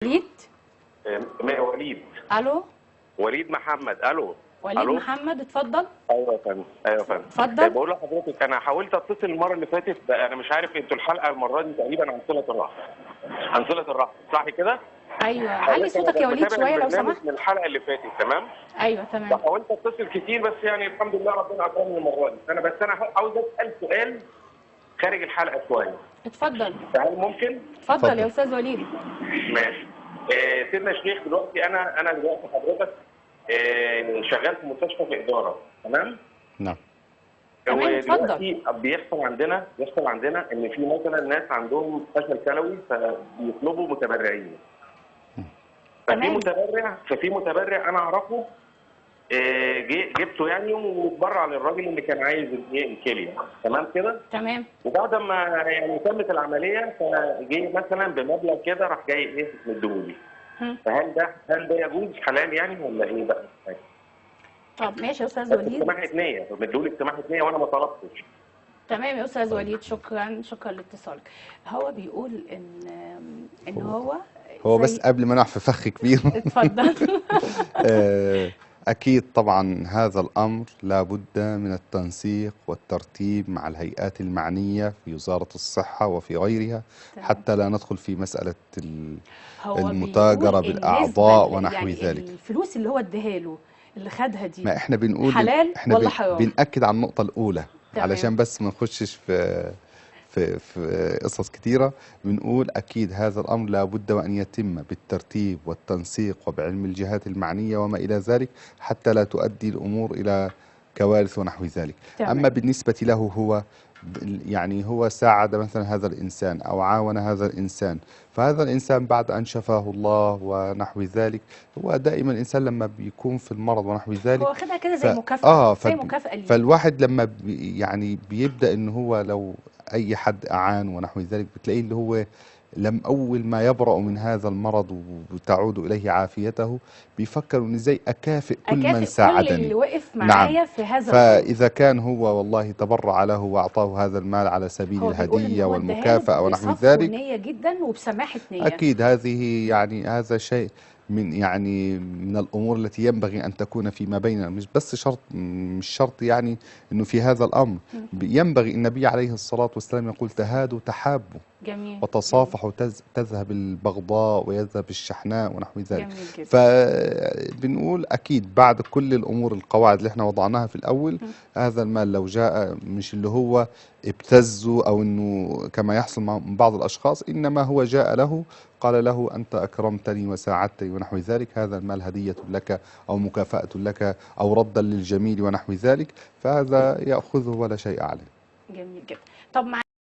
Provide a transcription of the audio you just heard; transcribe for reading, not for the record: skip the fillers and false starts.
وليد. وليد. الو. وليد محمد. الو. وليد. ألو؟ محمد اتفضل. ايوه يا فندم. ايوه يا فندم اتفضل. بقول لحضرتك انا حاولت اتصل المرة اللي فاتت، انا مش عارف انتوا الحلقة المرة دي تقريبا عن صله الرحم. عن صله الرحم صح كده؟ ايوه. علي صوتك يا وليد شوية لو سمحت. من الحلقة اللي فاتت تمام؟ ايوه تمام. حاولت اتصل كتير بس يعني الحمد لله ربنا اكرمني المرة دي. انا بس انا عاوز اسال سؤال خارج الحلقة شوية. اتفضل. هل ممكن؟ اتفضل يا استاذ وليد. ماشي. سيدنا الشيخ دلوقتي انا دلوقتي حضرتك شغال في مستشفى في ادارة، تمام؟ نعم. تمام اتفضل. بيحصل عندنا ان في مثلا ناس عندهم فشل كلوي فبيطلبوا متبرعين. ففي متبرع انا اعرفه، جبته يعني واتبرع للراجل اللي كان عايز الكلية، تمام كده؟ تمام. وبعد ما يعني تمت العملية فجه مثلا بمبلغ كده راح جاي ايه مديهولي. فهل ده يجوز حلال يعني ولا ايه بقى؟ طب ماشي يا استاذ وليد. سماحة نيه، مديهولي سماحة نيه وانا ما طلبتش. تمام يا استاذ وليد، شكرا شكرا لاتصالك. هو بيقول ان هو بس قبل ما نقع في فخ كبير. اتفضل. أكيد طبعا هذا الأمر لابد من التنسيق والترتيب مع الهيئات المعنية في وزارة الصحة وفي غيرها، حتى لا ندخل في مسألة المتاجرة بالأعضاء ونحو يعني ذلك. الفلوس اللي هو اداها له اللي خدها دي، ما احنا بنقول حلال احنا ولا حرام؟ بنأكد على النقطة الأولى. تمام. علشان بس ما نخشش في قصص كثيرة. بنقول أكيد هذا الأمر لابد وأن يتم بالترتيب والتنسيق وبعلم الجهات المعنية وما إلى ذلك، حتى لا تؤدي الأمور إلى كوارث ونحو ذلك. تمام. أما بالنسبة له هو يعني هو ساعد مثلا هذا الإنسان أو عاون هذا الإنسان، فهذا الإنسان بعد أن شفاه الله ونحو ذلك، هو دائما الإنسان لما بيكون في المرض ونحو ذلك هو واخدها كده زي مكافأة، زي مكافأة ليه. فالواحد لما يعني بيبدأ إن هو لو أي حد أعان ونحو ذلك بتلاقيه اللي هو لم أول ما يبرأ من هذا المرض وتعود إليه عافيته بيفكر إن إزاي أكافئ كل من ساعدني، كل اللي وقف معايا. نعم. في هذا. فإذا كان هو والله تبرع له وأعطاه هذا المال على سبيل الهدية والمكافأة ونحو ذلك، نية جدا وبسماحة نية، أكيد هذه يعني هذا شيء من يعني من الأمور التي ينبغي أن تكون فيما بيننا، مش بس شرط، مش شرط يعني أنه في هذا الأمر. ينبغي النبي عليه الصلاة والسلام يقول تهادوا تحابوا. جميل. وتصافحوا تذهب البغضاء ويذهب الشحناء ونحو ذلك. جميل. فبنقول أكيد بعد كل الأمور القواعد اللي احنا وضعناها في الأول، هذا المال لو جاء مش اللي هو ابتزه أو أنه كما يحصل مع بعض الأشخاص، إنما هو جاء له قال له أنت أكرمتني وساعدتني ونحو ذلك، هذا المال هدية لك أو مكافأة لك أو ردا للجميل ونحو ذلك، فهذا يأخذه ولا شيء عليه. جميل جدا. طب